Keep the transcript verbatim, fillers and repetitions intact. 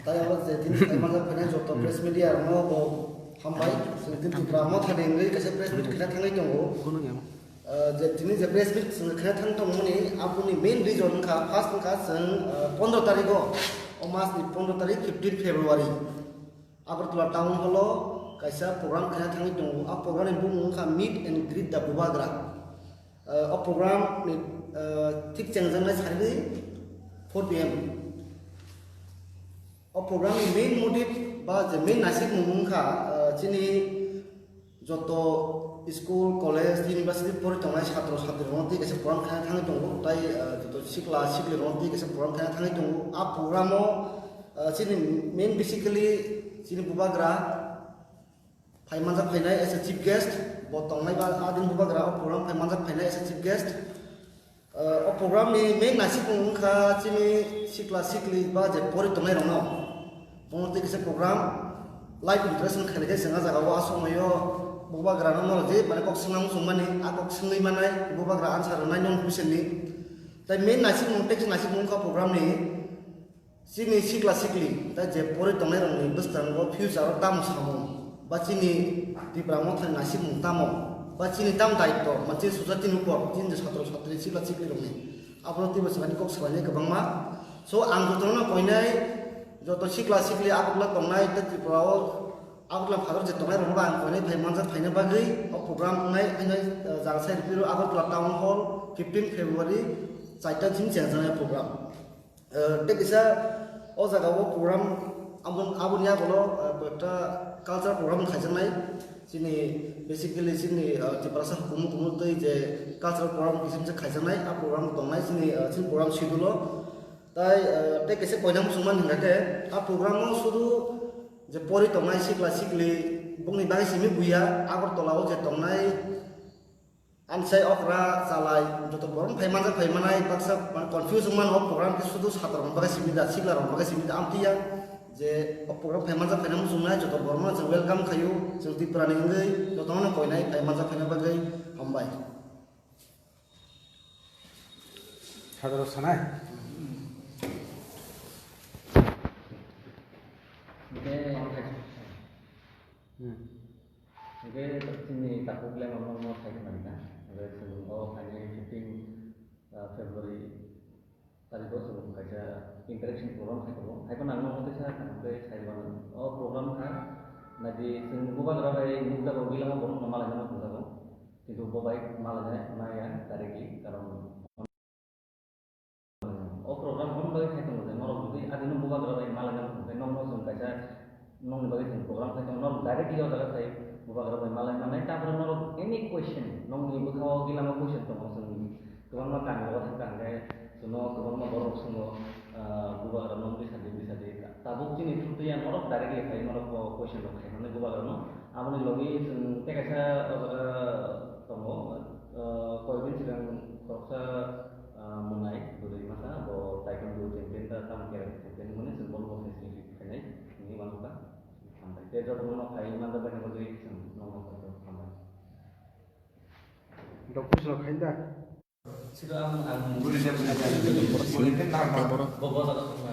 Tei oro je tini phai manjak phainai joto press media rokno bo hambai. Chwng tini Tipra Motha ni wngwi kaisa press meet khaina thangwi tongo. Ah, je tini je press meet chwng khaina thang tongmani aboni main reason wngkha, first wngkha chwng, ah, pondro tarikh o, o mas ni pondro tarikh, fifteen February. Agartala Town Hall o kaisa program khaina thangwi tongo. A program ni bumung wngkha Meet and Greet the Bubagra. Eh, o program ni, eh, thik chengjaknai sarigwi four P M. O program ni main motive ba je main naisingmung wngkha, eh, chini joto school, college, university pori tongnai satro satrirokno tei kaisa program khaina thangwi tongo, tai, ah, joto sikla siklirokno tei kaisa program khaina thangwi tongo. A program o, ah, chini main basically chini bubagra phai manjak phainai as a chief guest, bo tongnai ba a din bubagra o program phai manjak phainai as a chief guest. Ah, o program ni main naisingmung wngkha chini sikla sikli ba je pori tongnai rokno. Bono tei kisa program live interaction khailai khe chwng a jaga o a somoi o bubagra no norok je mane kok swngna muchung mani a kok swngwi manai bubagra answer rwnai non question ni. Tai main naisingmung tei kisa naisingmung wngkha program ni. Chini sikla sikli, tei je pori tongnai rokni bwskango future o tamo samung, ba chini Tipra Mothani naisingmung tamo, ba chini tamo daityo, ba chini society ni upor, chini je satro satri sikla sikli rokni, abono teibo swkangni kok swlainai kwbangma. So, ang jotono koinai, joto sikla sikli Agartala tongnai, tei Tripura o Agartala phadar je tongnai rokno ang koinai phai manjak phaina bagwi, o program wngnai, wngnai, eh, jaga sai ripiro Agartala Town Hall, fifteen February, chaita jin chengjaknai program. Eh, tei kisa o jaga o program abon-, aboni yagulo, eh, koyekta cultural program khaijaknai. Chini basically chini, eh, Tiprasa hukumu kumu tei je cultural program kisa kisa khaijaknai, a program tongnai chini, eh, chini program schedule o. Tai, eh, tei kisa koina muchungmani hingkha khe, a program o sudu je pori tongnai sikla sikli bongni bagwi simi buya Agartala o je tongnai, Ansai okra chalai joto borok phai manjak phai manai baksa mane confuse wngmano o program khe sudu satro rok bagwi simi da sikla rok bagwi simi da amtwi ya je o program phai manjak phai nang chungnai joto borok no chwng welcome khaio chwng Tripura ni wngwi joto no koinai phai manjak phai na bagwi hambai. Sadaro sanai. Hmm. Hingke chini takhuk le mama no khai khna rina. Hingke chwng o phainai fifteen, ah, February tarikh o chwng kaisa interaction program khai tongo. Hai phano ang no tei sa kaham khe sai mano. O program kha naidi chwng bubagra bai nukjago, bilango borok no malaina nukjago. Kintu bo bai malaina maya directly, karon O program hwn bagwi khai tongo je, norok jodi adino bubagra bai malaina muchung khe, nokno chwng kaisa nokni bagwi chwng program khai tongo, norok directly o jaga khai bubagra bai malai mannai, tapore norok any question, nokni bwkhao gilamo question tongo, chwng kwbangma kami rogo thang kha hwnkhe, chwngno kwbangma borok swngo, ah, bubagra no bwsa di, bwsa di, tabuk chini thutwi ang norok directly khai norok o question rok khai mannai bubagra no, aboni logi chwng tei kaisa o jaga tongo, ah, koyekdin sigang khoroksa, Ah, mwnai bwrwi masa bo taekwondo champion ta tamo karate champion hwnwi chwng bono bo facility khainai hwnwi uansukha. Hambai. Tei jotono phai manjak bai bagwi chwng nokno hambai. Doctor sino khainda? Sino ang, ang bwrwi de bwrwi de. Bo bo jaga thangna.